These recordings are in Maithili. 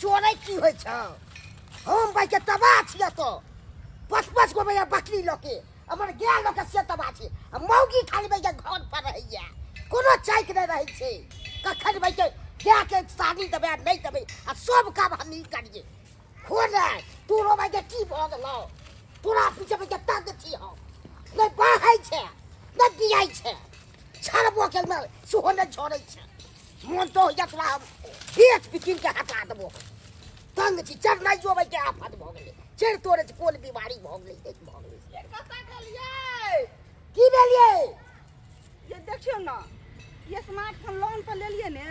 चोरै की होइ छौ हम भाई के तबाह छियै तो 5-5 गो भैया बकरी लऽ के हमर गाय लऽ के से तबाह छी आ मौगी खाली भाई के घर पर रहैया कोनो चैक नहि रहै छै कखन भाई के गाय के सानी देबै आ नहि देबै आ सब काम हमही करियै खो नहि तोरो भाई के की भऽ गेलौ तोरा पीछे भाई के तंग छी हम नहि बाहै छै नहि बियाइ छै छड़बो के सेहो नहि झड़ै छै मोन तो होइया तोरा हम बेच बिकिन के हटा देबो तंग छी चढ़नाइयो भाई के आफत भऽ गेलै चढ़ि तोड़े छै कोन बीमारी भऽ गेलै भऽ गेलै कतऽ गेलियै की भेलियै ये देखियौ ना ये स्मार्टफोन लोन पर लेलियै ने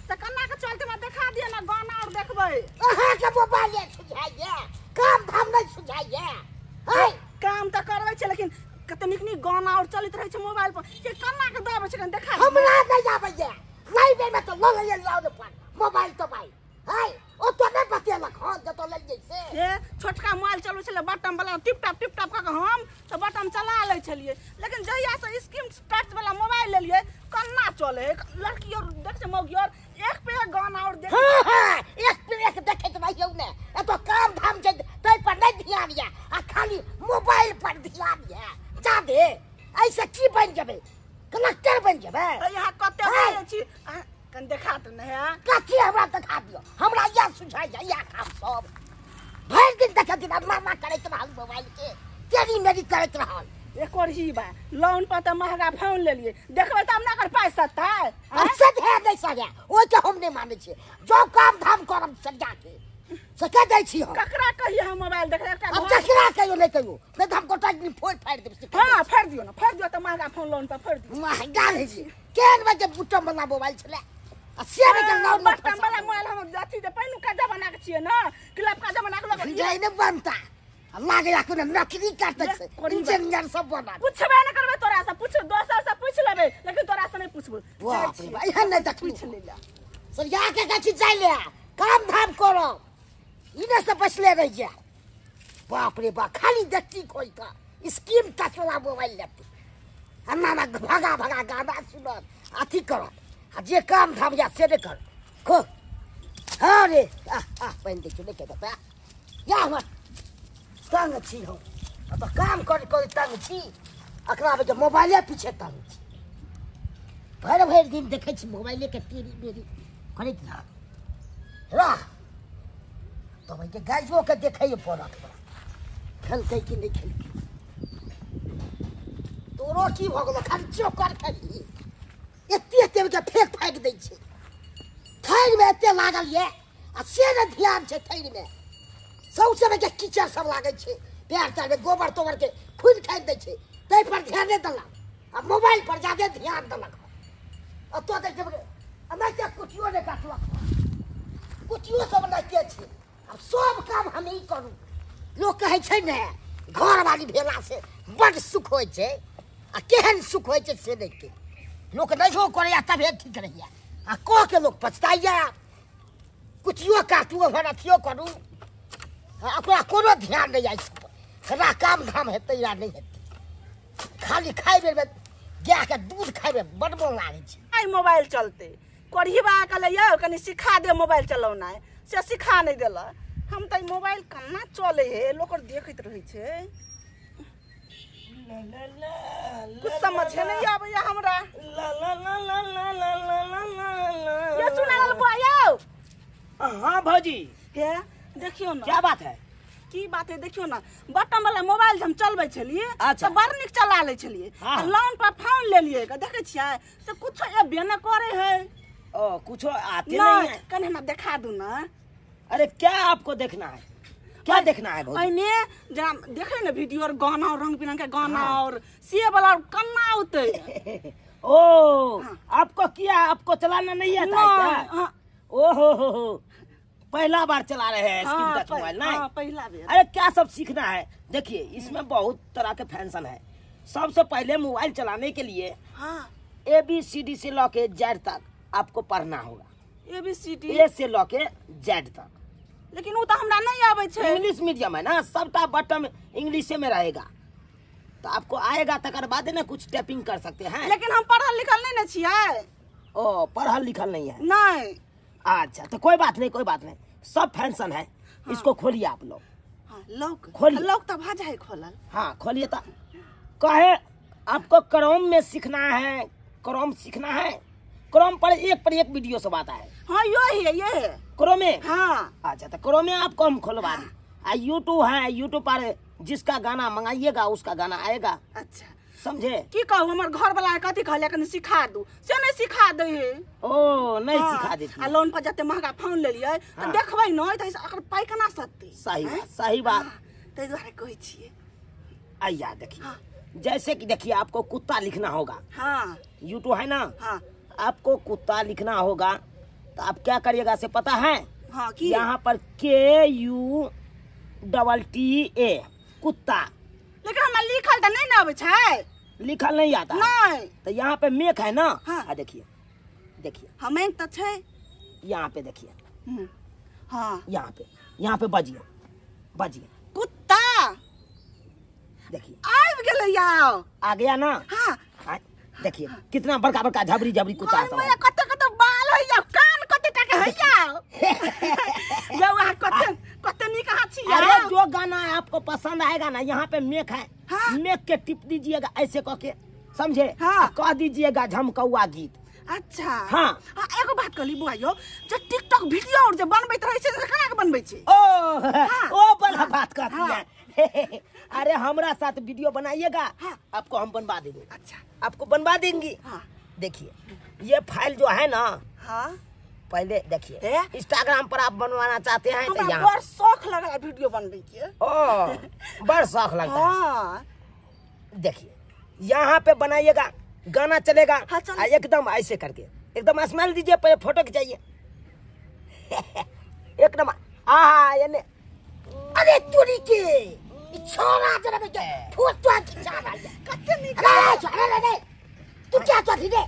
से कन्ना के चलते हमरा देखा दिअ ना गाना और देखबै अहाँ के मोबाइल सुझाइए काम धाम नहि सुझाइए है काम तऽ करबै छै लेकिन कते नीक नीक गाना और चलैत रहै छै मोबाइल पर से कन्ना के दबै छै कनि देखा दिअ। हमरा नहि आबैए नहि बेर में तऽ लऽ लेलियै लोन पर मोबाइल तोबाइल है ओतऽ नहि बतेलक हन जतऽ लेलियै से हे छोटका मोबाइल चलबै छलै बटन वाला टिप टाप कऽ के हम तऽ बटन चला लै छलियै लेकिन जहिया से स्क्रीन टच वाला मोबाइल लेलियै कन्ना चले लड़की और देख छै मौगी और एक पे एक गाना और देख हाँ हाँ एक पे एक देखैत रहियौ ने एतऽ काम धाम छै ताहि पर नहि ध्यान यऽ आ खाली मोबाइल पर ध्यान यऽ जा दे ऐसे की बनि जेबै कलेक्टर बनि जेबै यहाँ कते बजै छी कनि देखा तऽ नहि है कथी हमरा देखा दियौ हमरा इएह सुझाइए इएह काम सब भरि दिन देखैत रहल मामा करैत रहल मोबाइल के तेरी मेरी करैत रहल एक और ही बा लोन पर तऽ महंगा फोन लेलियै देखबै तब ना कर पाइ सत्तै अब सधे नहि सधे ओहिके हम नहि मानै छियै जो काम धाम करब सरिया के से कह दै छी हम ककरा कहिए हम मोबाइल देखै एकटा अब जकरा कहियो नहि कहियो नहि तऽ हम गोटा दिन फोड़ि फाड़ि देब से हाँ फाड़ि दियौ ना फाड़ि दियौ तऽ महंगा फोन लोन पर फाड़ि दियौ महंगा रहै छै केहन बजे बुटम वाला मोबाइल छलै आ से बजे लोन में बटन वाला मोबाइल हम अथी जे पहिलुका जमाना के छियै ना क्लबका जमाना के लोग जाय नहि बनता लागैया कोनो नौकरी करतै से इंजीनियर सब बनत पुछबे नहि करबै तोरा से पूछ दोसर से पूछ लेबै लेकिन तोरा से नहि पुछबै बाप रे बा एहन नहि देखलहुँ पूछ ले सरिया के कहै छी जाय ले काम धाम करब इने से बसले रहि जा बाप रे बा खाली देखती खोल कऽ स्क्रीन टच वाला मोबाइल लेती आ नाना भगा भगा गाना सुनत अथी करत आ जे काम धाम या से नहि कर खो हाँ रे आ आ पानि दै छियौ नहि के देतै या हमर तंग छी हम अब तऽ काम करि करि तंग छी एकरा बजे मोबाइले पीछे तंग छी भरि भरि दिन देखै छी मोबाइले के टेरी बेरी करैत रहल रह तब के गाइयो के देखैए पड़त हमरा खेलकै कि नहि खेलकै तोरो की भऽ गेलौ खाली चोकर खेलही एते एते के फेंक फाकि दै छै थैरमे एते लागल ये आ से नहि ध्यान छै थैरमे सौंसे के कीचड़ सब लागै छै पैर तैरमे गोबर तोबर के खुनि खानि दै छै ताहि पर ध्यान नहि देलक आ मोबाइल पर जादे ध्यान देलक ओतऽ देख एनाहिते कुटियो नहि काटलक कुटियो सब एनाहिते छै आब सब काम हमही करू लोक कहै छै ने घरवाली भेला से बड्ड सुख होइ छै आ केहन सुख होइ छै से नहि के लोक नहियो करैया तबे ठीक रहैया आ कऽ के लोक पछताइया कुटियो काटू अगर अथियो करू ओकरा कोनो ध्यान नहि जाइ छै केना काम धाम हेतै या नहि हेतै खाली खाइ बेरमे गायके दूध खाइमे बड्ड मोन लागै छै आइ मोबाइल चलते कोढ़ी बा कहले यौ कनि सिखा दे मोबाइल चलौनाइ से सिखा नहि देलक हम तऽ मोबाइल केना चलै हे लोक देखैत रहै छै कुछ समझे नहीं आबैया हमरा ये सुनाल बुआ यौ हाँ भौजी हे देखियौ ना क्या बात है की बात है देखियौ ना बटन वाला मोबाइल जे हम चलबै छलियै अच्छा। तऽ बड़ नीक चला लै छलियै हाँ। आ लोन पर फोन लेलियै देखै छियै से कुछो एबे नहि करै है ओ कुछो आते नहीं नहीं है कनि हमरा देखा दू ना अरे क्या आपको देखना है क्या देखना है भौजी एहिमे जेना देखै ने वीडियो और गाना और रंग बिरंग के गाना और से वाला केना औतै ओ आपको किया आपको चलाना नहीं आता है नहीं, क्या हाँ। ओ हो पहला बार चला रहे हैं स्क्रीन हाँ, टच मोबाइल ना हाँ, पहला बेर। अरे क्या सब सीखना है देखिए इसमें बहुत तरह के फंक्शन है सबसे पहले मोबाइल चलाने के लिए हाँ ए बी सी डी से लॉ के जेड तक आपको पढ़ना होगा A B C D A से लॉ के जेड तक लेकिन उ तऽ हमरा नहीं आबै छै इंग्लिश मीडियम है ना सबटा बटन इंग्लिशे में रहेगा तो आपको आएगा तकर बाद ना कुछ टैपिंग कर सकते हैं लेकिन हम पढ़ल लिखल नहीं ने छियै ओ पढ़ल लिखल नहीं है नहीं अच्छा तो कोई बात नहीं, कोई बात नहीं, सब फैशन है। हाँ। इसको खोलिए आप लोग। हाँ, लॉक खोलिए। लॉक तो भा जाए खोलल। हाँ खोलिए। तो कहे आपको क्रोम में सीखना है, क्रोम सीखना है, क्रोम पर एक वीडियो सब आता है। हाँ यो ही है, ये है क्रोम में। हाँ अच्छा तो क्रोम में आपको हम खोलवा दी। आ यूट्यूब है, यूट्यूब पर जिसका गाना मंगाइएगा उसका गाना आएगा। अच्छा समझे? की कहू हमर घर वाला कथी कहले कनी सिखा दू, से नहीं सिखा दे है। ओ नहीं हाँ, सिखा देती। आ लोन पर जते महंगा फोन लेलियै हाँ। त देखबै नै त एकर पाइ केना सततै। सही बात, सही बात। तै दुआरे कहै छियै। आइया देखिए हाँ। जैसे कि देखिए आपको कुत्ता लिखना होगा। हाँ यूट्यूब है ना। हाँ आपको कुत्ता लिखना होगा तो आप क्या करिएगा से पता है? हाँ की यहाँ पर KUTTA कुत्ता। लेकिन हमरा लिखल त नहीं ना आबै छै। लिखल नहीं आता नहीं। तो यहाँ पे मेक है ना। हाँ। देखिए देखिए हाँ मेक तो छै यहाँ पे देखिए। हाँ यहाँ पे बजिए बजिए कुत्ता। देखिए आबि गेलै यार, आ गया ना। हाँ हाँ देखिए हाँ। कितना बड़का बड़का झबरी झबरी कुत्ता है। कते कते बाल है या कान कते टा के है यार। यौ अहाँ कते कते नीक अहाँ छी। अरे जो गाना आपको पसंद आएगा ना, यहाँ पे मेक है। हाँ। मेक के टिप दीजिएगा ऐसे कह के, समझे? हाँ। कह दीजिएगा झमकौआ गीत। अच्छा हाँ हाँ एगो बात कहली बुआ यौ, जे टिकटॉक वीडियो और जे बनबैत रहै छै से केना के बनबै छै? ओ हाँ। ओ बड़ा बात कहती हाँ। है। अरे हमरा साथ वीडियो बनाइएगा। हाँ। आपको हम बनवा देंगे। अच्छा आपको बनवा देंगी। हाँ। देखिए ये फाइल जो है ना। हाँ पहले देखिए इंस्टाग्राम पर आप बनवाना चाहते हैं तो यहाँ बड़ शौक लगा है वीडियो बनने के। ओ बड़ शौक लगता है। हाँ। देखिए यहाँ पे बनाइएगा, गाना चलेगा। हाँ, चल। एकदम ऐसे करके एकदम स्माइल दीजिए, पहले फोटो खिंचाइए एकदम। आहा यानी अरे तुरी के छोरा जरा में फोटो खिंचा रहा है। कते नीक। अरे अरे तू क्या चाहती रे?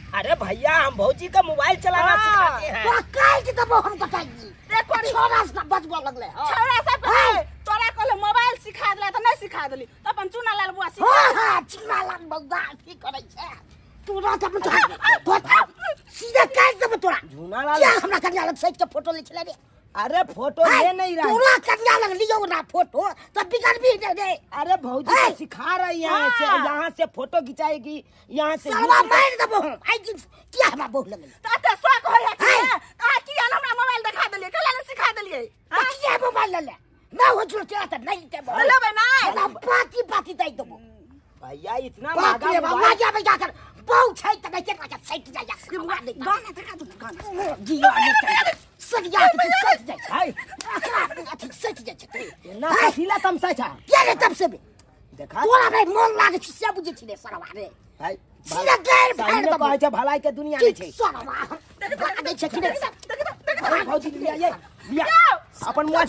अरे भैया हम भौजी का मोबाइल चलाना सिखाते हैं। तो काहे के तब हम बताइए। देखो छोरा से बजबो लगले। छोरा सब तोरा कहले मोबाइल सिखा देला त नहीं सिखा देली त अपन चुना लाल बुआ सिखा। हां हां चुना लाल बुआ की करै छै तू? रात अपन सीधा काट देबो तोरा। चुना लाल क्या हमरा कन्या लग सहित के फोटो ले छले रे? अरे फोटो ले नहीं रहा। तोरा कन्या लग लियो ना फोटो तब बिगड़बी नहीं रे। अरे भौजी को सिखा रही है ऐसे, यहाँ से फोटो खिंचाएगी, यहाँ से सरवा मार देबो हम। आई किया हमरा बहु लगल त एते शौक होय है कि अहाँ किया हमरा मोबाइल देखा देलियै, कला ने सिखा देलियै? किया मोबाइल ले ले ना हो जो तेरा त नहीं ते लेबै नै ना पाती पाती दे देबो। भैया इतना महंगा मोबाइल जा जा कर बहु छै त नहीं के सट जाय गाना देखा दू गाना जियो नहीं सट जा सट जाय हाय अथी सट जाय छै ना कथिला तमसा छै के रे तब से देखा तोरा रे मोन लागे छै से बुझै छी रे सरवा रे। हाय सीधा गैर फाड़ देबो। कहै छै भलाई के दुनिया नै छै सरवा देख छै कि रे भौजी लिया ये लिया अपन मोबाइल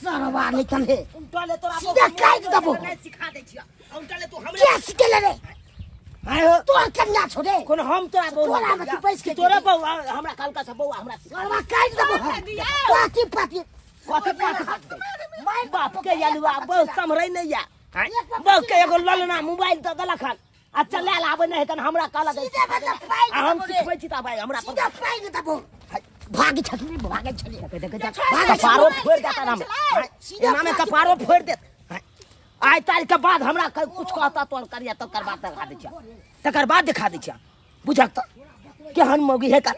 सरवा नहीं चले उल्टा ले तोरा सीधा काट देबो। नहीं सिखा दै छियै उल्टा ले तू हमरे के सिखेले रे? हाय हो तोर कन्या छोड़े कोन हम तोरा बौआ तोरा में तू पैस के तोरा बौआ हमरा कालका से बौआ हमरा सरवा काट देबो। पाती पाती कथी पाती my बाप के यलुआ बहुत समरै नहीं या बहु के एगो ललना मोबाइल the देलक हन आ चला आबै नहीं तन हमरा कहलक हम सिखबै छी त भाई हमरा सीधा पाइ देबो। भाग छली भाग छली कपारो फोड़ देता हम एना में कपारो फोड़ देत। आइ तारीख के बाद हमरा कुछ कहता तोर करिया तकर बाद देखा दै छियै, तकर बाद देखा दै छियै। बुझक त केहन मौगी हे कर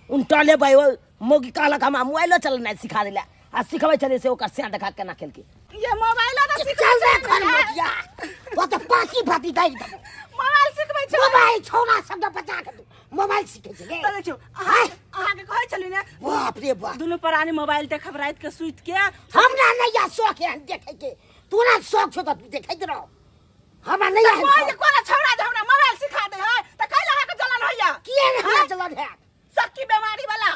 उनटा लेबै। ओ मौगी कहलक हमरा मोबाइलो चलेनाइ सिखा देला आ सिखबै छलै से ओकर सैं देखा केना खेलकै। ये मोबाइल ना सिखबै चल रे घर मोटिया ओ त पाची पाती दे मोबाइल सिखबै छै। मोबाइल छोरा सब बचा के मोबाइल सिखै छै। त देखियौ अहाँ के कहै छली ने बाप रे बाप दुनू प्राणी मोबाइल देखब रात के सुति के। हमरा नहीं या शौक है देखै के, तोरा शौक छौ त देखैत रह। हमरा नहीं है कोई कोना छोरा जे हमरा मोबाइल सिखा दे है त कैला अहाँ के जलन होइया? किए ने हमरा जलन है? सखी बेमारी वाला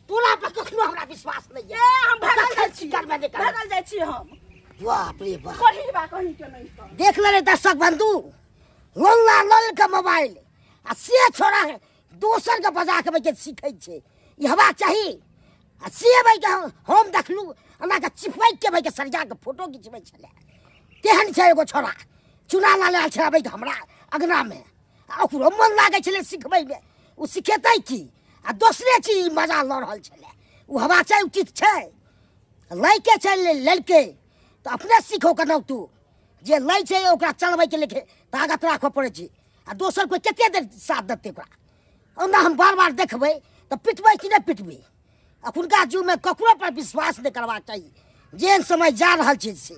तोरा पर कखनो हमरा विश्वास नहीं है। ए हम भागल जाइ छी, भागल जाइ छी हम। बाप रे बाप कही बा कहीं के नहीं त देख ले रे दर्शक बंधु, लोला लोल के मोबाइल आ से छोरा दोसर के बजा के बैठ सीखै छै, ई हेबाक चाही। आ से भाई के हम देखलू हमरा के चिपैक के भाई के सरिया के फोटो खिचबै छलै। तेहन छै एगो छोरा चुना लाल आयल छै आबै हमरा अगना में आ आ ओकरो मन लागै छलै सिखबैमे, ओ सिखेतै की आ दोसरे चीज मजा लऽ रहल छलै। ओ हेबाक चाही उचित छै, लैके छै ललके तऽ अपने सीखो केना तू, जे लै छै ओकरा चलबैके लेके ताकत राखऽ पड़ै छै, आ दोसर कोइ कते देर साथ देतै ओकरा। ओना हम बार बार देखबै तऽ पिटबै कि नहि पिटबै। अखुनका युगमे ककरो पर विश्वास नहि करबाक चाही, जेहन समय जा रहल छै से।